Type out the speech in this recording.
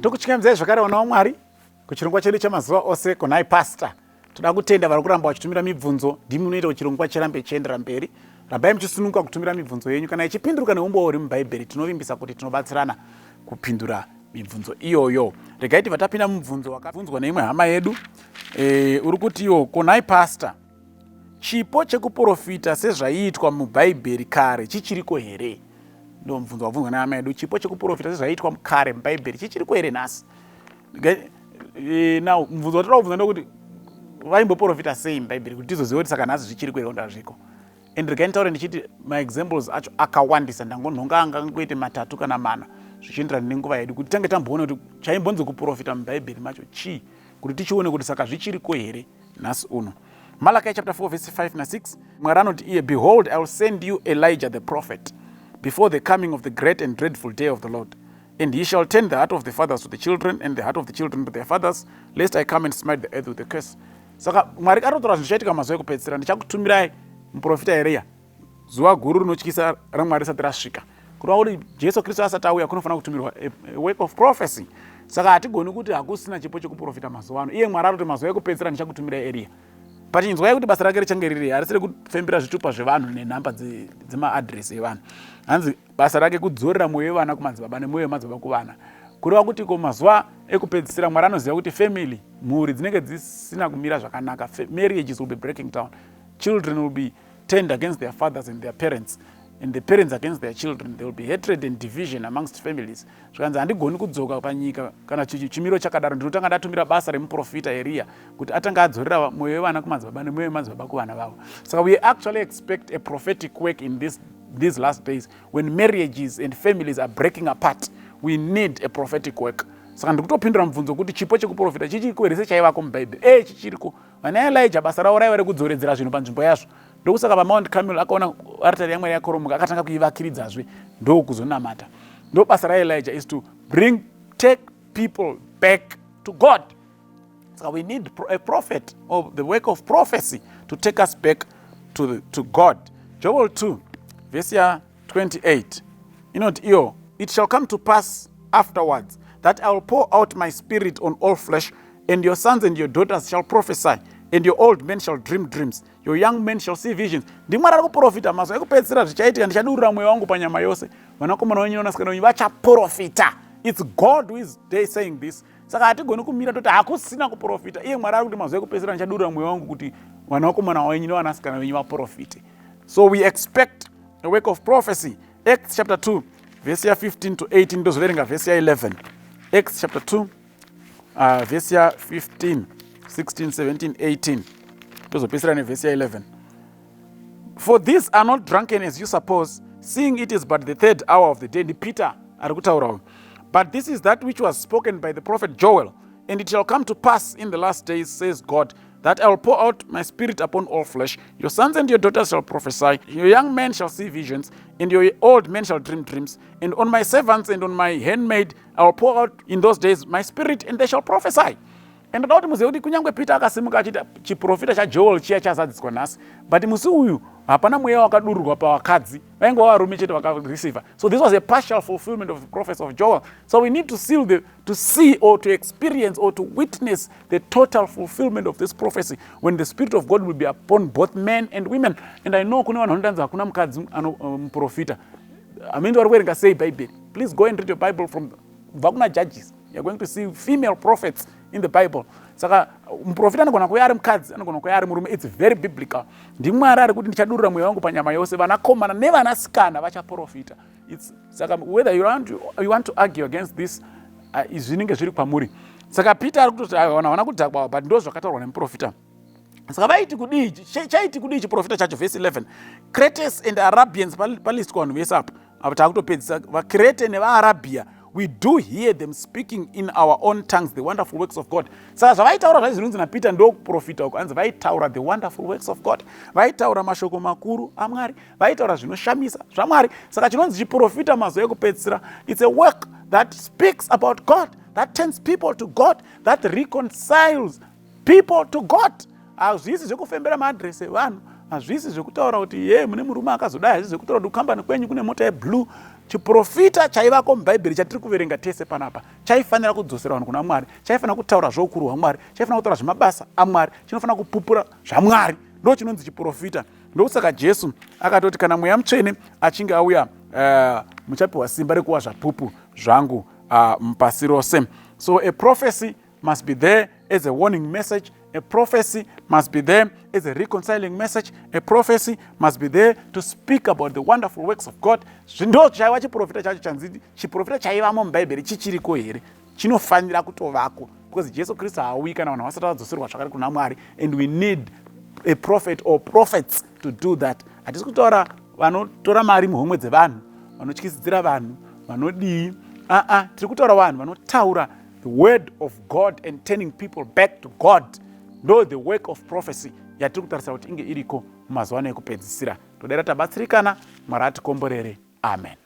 Tokuchingamidzai zvakare, vana vaMwari, kuchirongwa chedu chamazuva ose, Konai Pastor. Toda kutenda vari kuramba vachitumira mibvunzo. Ndimi munoita kuti chirongwa chirambe chiendera mberi. Rambai muchisununguka kutumira mibvunzo yenyu. Kana ichipinduruka neumbowo huri muBhaibheri, tinovimbisa kuti tinobatsirana kupindura mibvunzo iyoyo. Regai tibva tapinda mubvunzo wakabvunzwa neimwe hama yedu. Uri kuti iwo, "Konai Pastor, chipo chekuprofita sezvaiitwa muBhaibheri kare chichiriko here?" Ndo mubvunzo wabvunzwa nehama yedu. Chipo chekuprofita sezvaiitwa kare muBhaibheri chichiriko here nhasi? Now mubvunzo watoda kubvunza ndokuti vaimboprofita sei muBhaibheri, kuti tizoziva kuti saka nhasi zvichiri here ndazviko. And regai nditaure ndichiti maexamples acho akawandisa. Ndangonhonga angangoite matatu kana mana, zvichienderana nenguva yedu, kuti tange tamboona kuti chaimbonzi kuprofita muBhaibheri macho chii, kuti tichione kuti saka zvichiriko here nhasi uno. Malachi chapter 4 verse 5 na6, Mwari anoti iye, "Behold, I will send you Elijah the prophet before the coming of the great and dreadful day of the Lord, and he shall turn the heart of the fathers to the children and the heart of the children to their fathers, lest I come and smite the earth with a curse." Saka Mwari atotaura zvinhu zvichaitika mazuva ekupedzisira: ndichakutumirai muprofita Eriya zuva guru rinotyisa raMwari risati rasvika. Kureva kuti Jesu Kristu asati auya, kunofanira kutumirwa a work of prophecy. Saka hatigoni kuti hakusina chipo chekuprofita mazuva ano, iye Mwari aroti mazuva ekupedzisira ndichakutumirai Eriya. But inzwai kuti basa rake richange riri, harisi rekufembera zvitupa zvevanhu nenhamba dzemaadresi evanhu. Hanzi basa rake kudzorera mwoyo wevana kumadzibaba nemwoyo wemadzibaba kuvana. Kureva kuti ko mazuva ekupedzisira, Mwari anoziva kuti family, mhuri dzinenge dzisina kumira zvakanaka. Marriages will be breaking down, children will be turned against their fathers and their parents, and the parents against their children. There will be hatred and division amongst families. Zvikanzi handigoni kudzoka panyika kana chimiro chakadaro. Ndinotanga ndatumira basa remuprofita Eriya kuti atanga adzorera mwoyo wevana kumadzibaba nemwoyo wemadzibaba kuvana vavo. Saka we actually expect a prophetic work in these last days when marriages and families are breaking apart. We need a prophetic work. Saka ndikutopindura mubvunzo kuti chipo chekuprofita chichiriko here sechaivako muBhaibheri? Chichiriko. Vana Elija basa ravo raiva rekudzoredzera zvinhu panzvimbo yazvo. Ndokusaka paMount Carmel akaona aritari yaMwari yakoromoka, akatanga kuivakiridzazve, ndokuzonamata. Ndo basa raElijah, is to bring take people back to God. Saka we need a prophet or the work of prophecy to take us back to God. Joel 2 vhesi ya28 inoti iyo, "It shall come to pass afterwards that I will pour out my spirit on all flesh, and your sons and your daughters shall prophesy, and your old men shall dream dreams, your young men shall see visions." NdiMwari ari kuprofita. Mazuva ekupedzisira zvichaitika, ndichadurura mweya wangu panyama yose, vanakomana venyu nevanasikana venyu vachaprofita. It's God who is day saying this. Saka hatigoni kumira toti hakusina kuprofita, iye Mwari ari kuti mazuva ekupedzisira ndichadurura mweya wangu kuti vanakomana venyu nevanasikana venyu vaprofite. So we expect a work of prophecy. Acts chapter 2 vhesi ya15 to 18. Ndozoverenga vhesi ya11. Acts chapter 2, vhesi ya15, 16, 17, 18, tozopedzisira nevhesi ya11. "For these are not drunken as you suppose, seeing it is but the third hour of the day." NdiPeter ari kutaurawo. "But this is that which was spoken by the prophet Joel. And it shall come to pass in the last days, says God, that I will pour out my spirit upon all flesh. Your sons and your daughters shall prophesy, your young men shall see visions, and your old men shall dream dreams. And on my servants and on my handmaid I will pour out in those days my spirit, and they shall prophesy." And ndoda kuti muzive kuti kunyange Peter akasimuka achiita chiprofita chaJoel chiya chazadziswa nhasi, but musi uyu hapana mweya wakadururwa pavakadzi, vaingova varume chete vakareceiva. So this was a partial fulfillment of the prophecy of Joel. So we need to see or to experience or to witness the total fulfillment of this prophecy when the spirit of God will be upon both men and women. And I know kune vanhu vanotanzi hakuna mukadzi muprofita. Hamene vari kuverenga sei Bhaibheri. Please go and read your Bible from kubva kuna Judges. You're going to see female prophets in the Bible. Saka muprofita anogona kuva ari mukadzi, anogona kuva ari murume. It's very biblical. NdiMwari ari kuti ndichadurura mweya wangu panyama yose, vanakomana nevanasikana vachaprofita. Saka whether you want to argue against this, zvinenge zviri kwamuri. Saka Peter ari kutoti vanhu havana kudhakwa, but ndo zvakataurwa nemuprofita. Saka vaiti kudii? Chaiti kudii chiprofita chacho? Vhesi 11: "Cretes and Arabians." Palistwa vanhu vese apa. Apa taakutopedzisa. VaKrete nevaArabia, "we do hear them speaking in our own tongues the wonderful works of God." Saka zvavaitaura zvai zvinonzi naPeter ndokuprofita uko. Anzi vaitaura the wonderful works of God, vaitaura mashoko makuru aMwari, vaitaura zvinoshamisa zvaMwari. Saka chinonzi chiprofita mazuva ekupedzisira, it's a work that speaks about God, that turns people to God, that reconciles people to God. Hazvisi zvekufembera maadresi evanhu, hazvisi zvekutaura kuti ye mune murume akazodai, hazvisi zvekutaura kuti kukambani kwenyu kune mota yeblue. Chiprofita chaivako muBhaibheri chatiri kuverenga tese panapa chaifanira kudzosera vanhu kuna Mwari, chaifanira kutaura zvoukuru hwaMwari, chaifanira kutaura zvemabasa aMwari, chinofanira kupupura zvaMwari. Ndo chinonzi chiprofita. Ndokusaka Jesu akatoti kana Mweya Mutsvene achinge auya, muchapiwa simba rekuva zvapupu zvangu mupasi rose. So a prophecy must be there as a warning message. A prophecy must be there as a reconciling message. A prophecy must be there to speak about the wonderful works of God. Ndo chaiva chiprofita chacho chanzi chiprofita chaivamo muBhaibheri chichiriko here? Chinofanira kutovako because Jesu Kristu haauyi kana vanhu vasati vadzoserwa zvakare kuna Mwari, and we need a prophet or prophets to do that. Hatisi kutaura vanotora mari muhomwe dzevanhu, vanotyisidzira vanhu, vanodii. Aa, tiri kutaura vanhu vanotaura the word of God and turning people back to God. Ndo the work of prophecy yatiri kutarisa kuti inge iriko mumazuva ano ekupedzisira. Todera tabatsirikana. Mwari atikomborere. Amen.